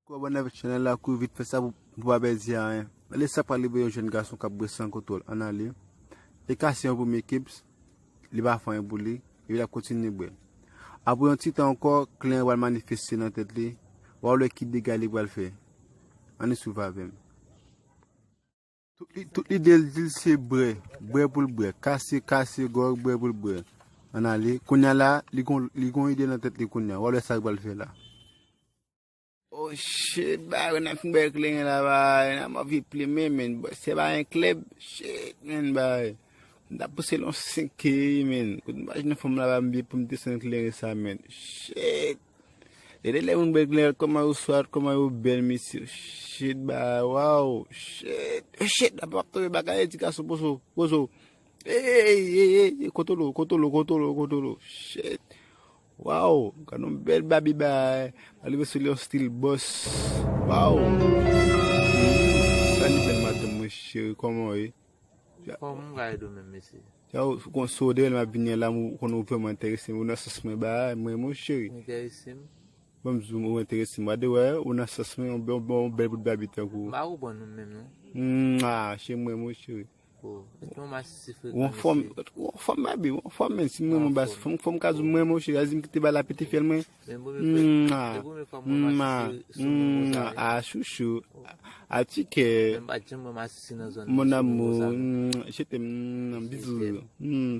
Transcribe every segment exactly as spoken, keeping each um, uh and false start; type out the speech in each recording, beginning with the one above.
Kou abòne avèk chanèl la, kou vit fè sa pou, pou pa pèdi anyen. Gade sa pral rive yon jèn gason k ap bwè san kontwòl. Ann ale. E kase yon premye keps, li pa fè anyen pou li, epi l ap kontinye bwè. Apre yon ti tan ankò, kleren pral manifeste nan tèt li. W a wè ki dega li pral fè. Ann swiv avè m. Tout li, tout lide l di l se bwè, bwè pou l bwè, kase, kase gòl, bwè pou l bwè. Ann ale. Kounye a la, li gon, li gon ide nan tèt li kounye a. W a wè sa l pral fè la. Oh shit, bay, n ap fin bay kleren la, bay. N ap anvi plimen, men, men, se pa yon klèb. Shit, men, bay. M t ap pouse l yon senk K, men. Kote m pa jwenn fòm la, bay, m byen pou m desann kleren sa, men. Shit. Gade lè moun bèl gen kòman yo swat, kòman yo bèl, mesye. Shit, ba, waw, shit. Oh, shit, la p ap tonbe bagay, ti gason, pozo, pozo. Ey, ey, ey, kontwolo, kontwolo, kontwolo, kontwolo. Shit. Waw, gade yon bèl babi bay. Ba li sou li yon stil bòs. Waw. Sa li bèl madanm mwen cheri, kòman w ye? Kòman w ka ede w menm, mesye? Yo, kon sou de m ap vini la, ou konn ou vrèman enterese m, ou nan sans mwen ba, mwen, mon cheri. Enterese m? Bon, m di w, ou enterese m. Gade, wè, ou nan sans mwen, yon bèl, yon bèl bout babi tankou. M pa konprann ou menm, non. Mm, ah, se mwen, mon cheri. Oh, èske w masisi frekan, mesye? Ou anfòm, ou anfòm, babi, ou anfòm, men si mwen, mwen bas, fòm, fòm ka di mwen, mon cheri, a di m kite ba la pete fyèl mwen. Men premye fwa, se premye fwa mwen masisi sou moun konsa, wi. Ah, chouchou. A ti kè. Men m pa t janm wè masisi nan zòn nan, sou moun konsa, non. Mon amour, mm, je t'aime, mm, bisous. Mm.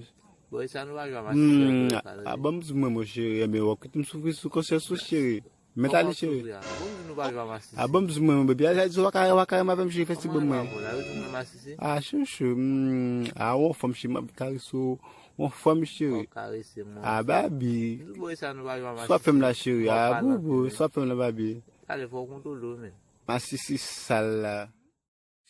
Bon, e sa nou pa jwe a masisi ankò, e pa vre? Ah, ban m di mwen, mon cheri, men w ap kite m soufri sou konsyans ou, cheri. Mèt ale, cheri. Bon, m di nou pa jwe a masisi. Ah, ban m di mwen, mon bebe, a, a, a, w a ka, w a ka renmen avè m, cheri, fè ti bon mwen. Kòman w ap la, wi, nou masisi? Ah, chouchou, mm, ah, w anfòm, cheri, m ap karese w. Ou anfòm, cheri. Fò w karese m, mwen. Ah, babi. M di, bon, e sa nou pa jwe a masisi. Sa w ap fè m la, cheri. Ah, boubou, sa w ap fè m la, babi. Talè, fò w kontwole w, men. Masisi sal la.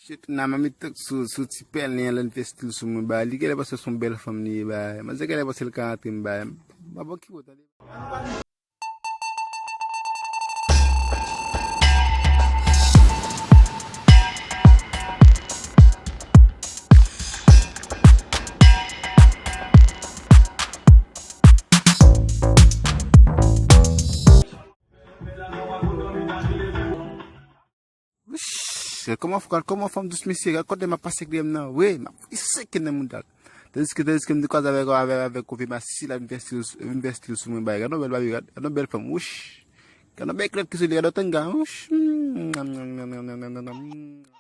Shit, nan manmi tank sou, sou ti pèlen an, l ap fè stil sou mwen, bay. Li genlè panse se yon bèl fanm li ye, bay. Manzè genlè panse l ka antre m, bay. M pa bon ki bo, tande. Wouch, kòman, kòman fanm dous mesye, gad kote m ap pase krèm nan, wi, m ap seke nan mouda. Tandiske, tandiske m te kwaze avèk, avèk, avèk kote masisi la, vin fè stil, vin fè stil sou mwen, bay. Gad yon bèl babi, gad, gad yon bèl fanm, wouch. Gad yon bèl klèb ki sou li, gad yon tanga, wouch. Mm, nam, nam, nam.